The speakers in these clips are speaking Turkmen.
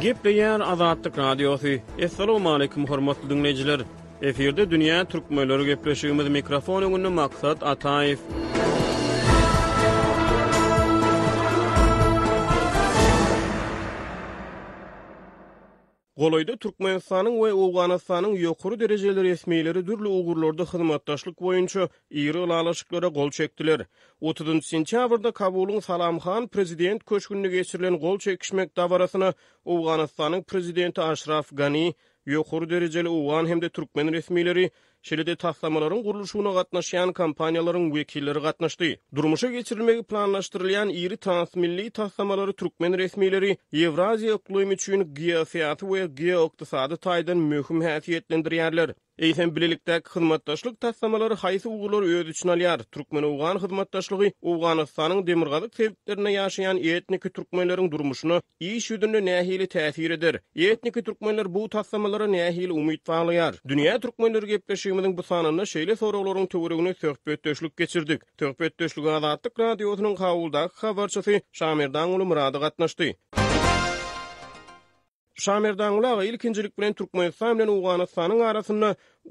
Gepleýär Azatlyk Radiosy. Assalamualaikum hormatly diňleýjiler. Efirde dünýä türkmenleri gepleşigimiz mikrofon öňünde Maksat Ataýew. Golaýda Türkmenistanyň we Owganystanyň ýokary derejeli resmileri dürli ugurlarda hyzmatdaşlyk boýunça iri ylalaşyklara gol çekdiler. Otuzynjy sentýabrda Kabulyň Salam Han prezident köşgünde geçirilen gol çekişmek dabarasyna Owganystanyň prezidenti Aşraf Gani, ýokary derejeli owgan hem-de türkmen resmileri, şeýle-de taslamalaryň gurluşygyna gatnaşýan kompaniýalaryň wekilleri gatnaşdy. Durmuşa geçirilmegi planlaşdyrylýan iri transmilli taslamalary türkmen resmileri Ýewraziýa yklymy üçin geosyýasy we geoykdysady taýdan möhüm häsiýetlendirýärler. Eýsem, bilelikdäki hyzmatdaşlyk taslamalary haýsy ugurlary öz içine alýar? Türkmen-owgan hyzmatdaşlygy Owganystanyň demirgazyk sebitlerinde ýaşaýan etniki türkmenleriň durmuşyna iş ýüzünde nähili täsir eder? Etniki türkmenler bu taslamalara nähili umyt baglaýar? Dünýä türkmenleri gepleşigimiziň bu sanynda şeýle soraglaryň töwereginde söhbetdeşlik geçirdik. Söhbetdeşlige Azatlyk Radiosynyň Kabuldaky habarçysy Şamerdanguly Myrady gatnaşdy. Şamerdanguly aga, ilkinjilik bilen Türkmenistan bilen Owganystanyň arasynda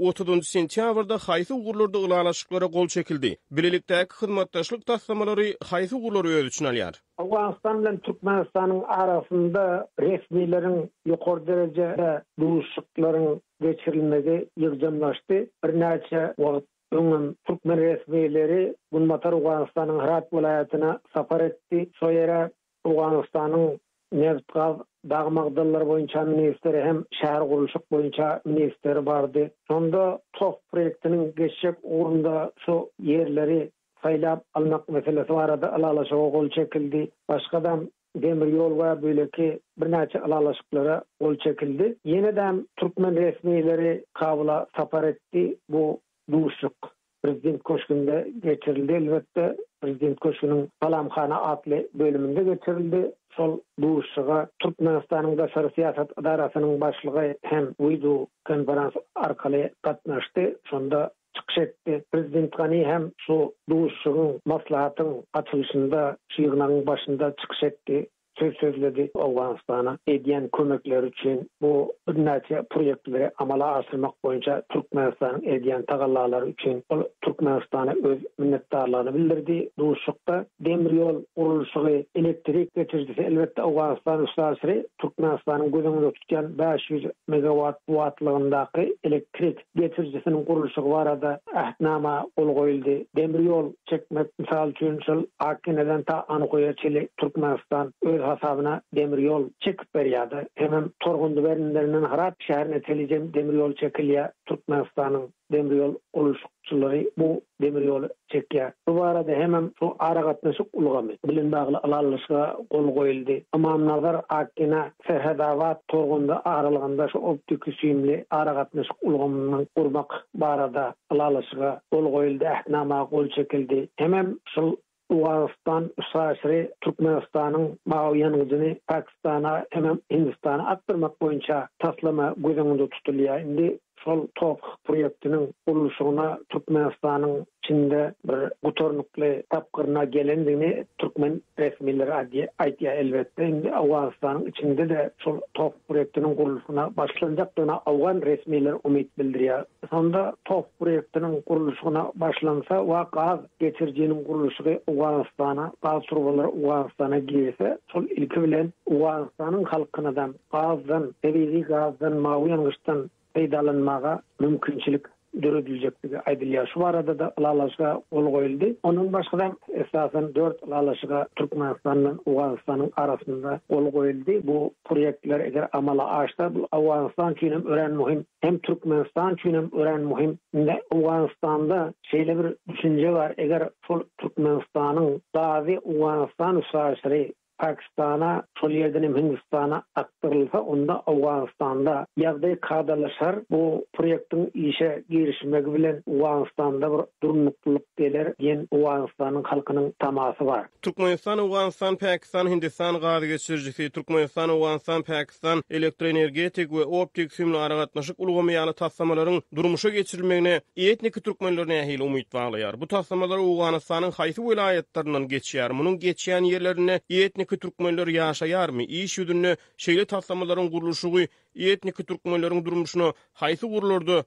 otuzynjy sentýabrda haýsy ugurlarda ylalaşyklara gol çekildi? Bilelikdäki hyzmatdaşlyk taslamalary haýsy ugurlary öz içine alýar? Owganystan bilen Türkmenistanyň arasynda resmileriň ýokary derejede duşuşyklaryň geçirilmegi ýygjamlaşdy. Birnäçe wagt öňem türkmen resmileri Günbatar Owganystanyň Hyrat welaýatyna sapar etdi. Şo ýere Owganystanyň nebit-gaz, dag magdanlary boýunça ministri hem şähergurluşyk boýunça ministri bardy. Şonda TOPH proýektiniň geçjek ugrunda şu ýerleri saýlap almak meselesi barada ylalaşyga gol çekildi. Başgadam demir ýol we beýleki birnäçe ylalaşyklara gol çekildi. Ýene-de türkmen resmileri Kabula sapar etdi. Bu duşuşyk Prezident köşgünde geçirildi. Elbetde, Prezident köşgüniň Salamhana atly bölüminde geçirildi. Şol duşuşyga Türkmenistanyň daşary syýasat edarasynyň başlygy hem wideo konferans arkaly gatnaşdy. Şonda çykyş etdi. Prezident Gani hem şu duşuşygyň, maslahatyň açylyşynda, şu ýygnagyň başynda çykyş etdi. söz sözledi. Owganystana edýän kömekleri üçin bu birnäçe proýektleri amala aşyrmak boýunça Türkmenistanyň edýän tagallalary üçin ol Türkmenistana öz minnetdarlygyny bildirdi. Duşuşykda demir ýol gurluşygy, elektrik geçirijisi, elbetde Owganystan üstaşyry Türkmenistanyň göz öňünde tutýan 500 megawat kuwwatlygyndaky elektrik geçirijisiniň gurluşygy barada Ähtnama gol goýuldy. Demir ýol çekmek, mysal üçin, şol Akgeneden ta Anhoýa çenli Türkmenistan öz hasabyna demir ýol çekip berýärdi. Hemem Torgundy berinlerinden Hyrat şäherine çenlijem demir ýol çekilýär. Türkmenistanyň demir ýol gurluşykçylary bu demir ýoly çekýär. Bu barada hemem şu aragatnaşyk ulgamy bilen bagly ylalaşyga gol goýuldy. Ymamnazar, Akgena, Serhedabat, Torgundy aralygynda şu optiki-süýümli aragatnaşyk ulgamyny gurmak barada ylalaşyga gol goýuldy, ähtnama gol çekildi. Hemem şul Owganystan üstaşyry Türkmenistanyň mawy ýangyjyny Pakistana hemem Hindistana akdyrmak boýunça taslama göz öňünde tutulýar. Indi şol TOPH proýektiniň gurluşygyna Türkmenistanyň içinde bir gutarnykly tapgyryna gelendigini türkmen resmileri aýdýar. Elbetde, indi Owganystanyň içinde-de şol TOPH proýektiniň gurluşygyna başlanjakdygyna owgan resmileri umyt bildirýär. Şonda TOPH proýektiniň gurluşygyna başlansa we gaz geçirijiniň gurluşygy Owganystana, gaz turbalary Owganystana girse, şol ilki bilen Owganystanyň halkynadam gazdan, tebigy gazdan, mawy ýangyçdan peýdalanmaga mümkinçilik dörediljekdigi aýdylýar. Şu barada-da ylalaşyga gol goýuldy. Ondan başga-da, esasan dört ylalaşyga Türkmenistan bilen Owganystanyň arasynda gol goýuldy. Bu proýektler eger amala aşsa, bu Owganystan üçin hem örän möhüm, hem Türkmenistan üçin hem örän möhüm. Indi Owganystanda şeýle bir düşünje bar, eger şol Türkmenistanyň gazy Owganystan üstaşyry Pakistana, şol ýerden hem Hindistana akdyrylsa, onda Owganystanda ýagdaý kadalaşar, bu proýektiň işe girişmegi bilen Owganystanda bir durnuklylyk geler diýen Owganystanyň halkynyň tamasy bar. Türkmenistan, Owganystan, Pakistan, Hindistan gaz geçirijisi, Türkmenistan, Owganystan, Pakistan elektroenergetik we optik süýümli aragatnaşyk ulgamy ýaly taslamalaryň durmuşa geçirilmegine etniki türkmenler nähili umyt baglaýar? Bu taslamalar Owganystanyň haýsy welaýatlaryndan geçýär? Munuň geçýän ýerlerinde etniki. etniki türkmenler ýaşaýarmy? Iş ýüzünde şeýle taslamalaryň gurluşygy etniki türkmenleriň durmuşyna haýsy ugurlarda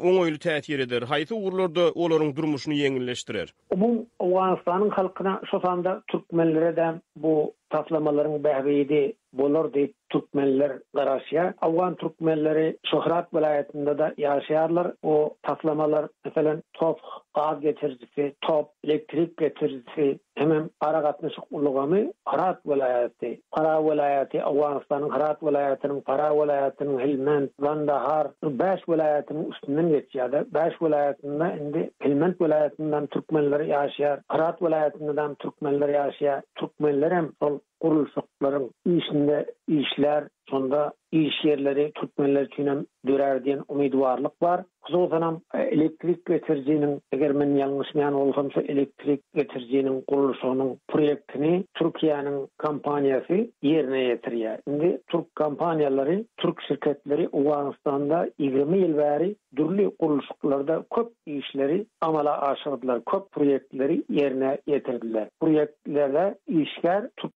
oňaýly täsir eder, haýsy ugurlarda olaryň durmuşyny ýeňilleşdirer? Umum Owganystanyň halkyna, şo sanda türkmenlere-de bu taslamalaryň bähbidi bolar diýip türkmenler garaşýar. Owgan türkmenleri şu Hyrat welaýatynda-da ýaşaýarlar. O taslamalar, meselem, TOPH gaz geçirijisi, top elektrik geçirijisi hemem aragatnaşyk ulgamy Hyrat welaýaty, Farah welaýaty, Owganystanyň Hyrat welaýatynyň, Farah welaýatynyň, Helmend, Gandahar şu bäş welaýatynyň üstünden geçýär-de. Bäş welaýatynda indi Helmend welaýatynda türkmenler ýaşaýar, Hyrat welaýatynda-da türkmenler ýaşaýar. Türkmenlerem şol gurluşyklaryň işinde işlär, şonda iş ýerleri türkmenler üçinem dörär diýen umydybarlyk bar. Hususanam elektrik geçirijiniň, eger men ýalňyşmaýan bolsam, şu elektrik geçirijiniň gurluşygynyň proýektini Türkiýäniň kompaniýasy ýerine ýetirýär. Indi türk kompaniýalary, türk şirketleri Owganystanda 20 ýyl bäri dürli gurluşyklarda köp işleri amala aşyrdylar, köp proýektleri ýerine ýetirdiler. Proýektlerde işgär türk.